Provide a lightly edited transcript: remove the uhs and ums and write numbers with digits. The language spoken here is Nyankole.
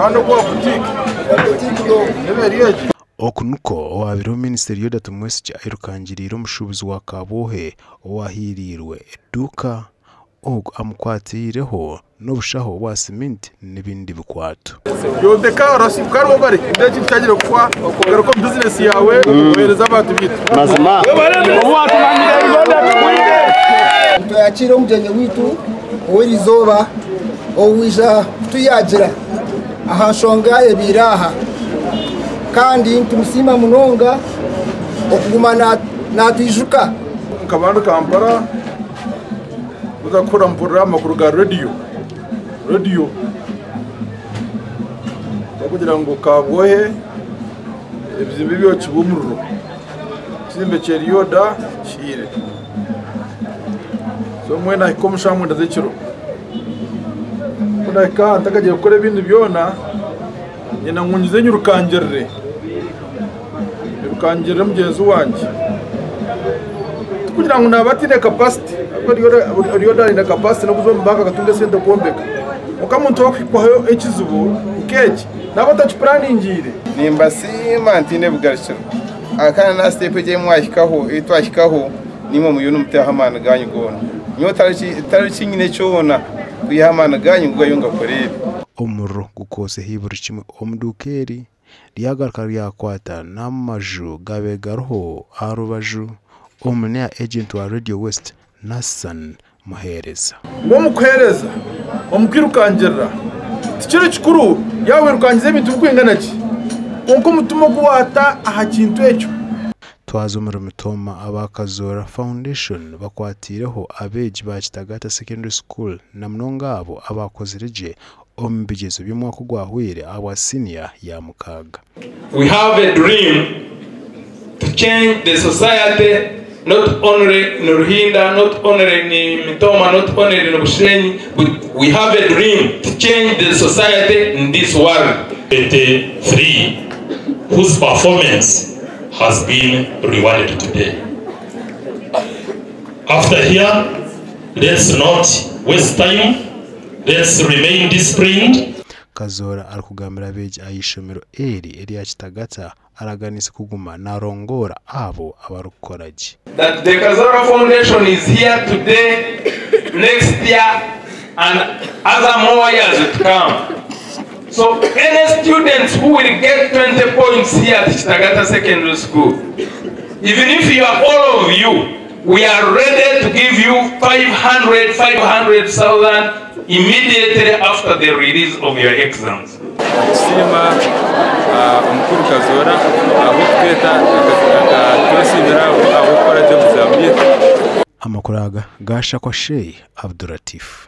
Kandi ogwa boutique n'eba eri egi. Oku nikwo owaabireho minisita Elioda Tumwesigye airukangiriire omushuubuzi wa Kabwohe owahiiriirwe eduuka ogu amukwatiireho n'obushaho bwa siminti n'ebindi bikwato. Yombeka orasiimuka hariho bari nindeeba ekintu kyagire kufa ogaruke omu bizinesi yaawe oheereze abantu baitu. Nitwakiira omugyenyi waitu ow'erizooba owaija kutuyagira aha nshonga ebaire aha kandi nitumusiima munonga okuguma natwijuka. Nkaba ndi Kampala kuza kukora mpurira amakuru ga rediyo rediyo barikugira ngu Kabwohe ebizimbe byokibwe omuriro, ekizimbe kya Elioda kihiire. So mbwenu nahika omu shaaha mwenda z'ekiro, ku nahika aha ntakagiire kukora ebindi byona, nyenda ngu ngize nyirukangirire, nyirukangirire mugyenzi wangye. Tikugira ngu naaba ataine capacity ahabw'okuba Elioda aine capacity n'okuza omu banka akatunga esente kwombeka. Kwonka omuntu orikuhikwaho ekizibu nk'eki naaba atakipuraningiire. Nimbasiima ntaine bugarukiro. Kandi na siteepu egi ei mwahikaho, ei twahikaho, naimwe muriyo nimutaho amaani gaanyu goona. Nyowe tihariho eki nyine kyona kwihaho amaani gaanyu ngu gariyo nigakora ebi. Omuriro gukootsya buri kimwe omu duuka eri, ryagaruka ryakwata n'amaju gaabaire gariho aha rubaju omu agenti wa Radio West, Nassan Muheereza. Ngu omu kuheereza, omu kwirukangirira, tikiri kikuru yaaba oirukangiza ebintu birikwingana ki, kwonka omutima ogu waata aha kintu ekyo. Twaza omuri Mitooma aba Kazoora Foundation bakwatiireho abeegi ba Kitagata Secondary School na munonga abo abakozire gye omu bigyezo by'omwaka ogwahweire ahabwa siniya ya mukaaga. We have a dream to change the society not only in Ruhinda, not only in Mitooma, not only in Bushenyi, but we have a dream to change the society in this world. 23 whose performance has been rewarded today. After here, let's not waste time, let's remain disciplined. Kazoora arikugambira abeegi aha ishomero eri erya Kitagata araganiise kuguma narongoora abo abarikukora gye. That the Kazoora Foundation is here today, next year and other more years to come. So any students who will get 20 points here at Kitagata Secondary School, even if you are all of you, we are ready to give you 500, 500,000 immediately after the release of your exams. Nitusiima omukuru Kazoora ahabw'okutweta akatwesiimira ahabw'okukora gye omu bizaamu byaitu. Amakuru aga gaashakwa Sheikh Abdulatif.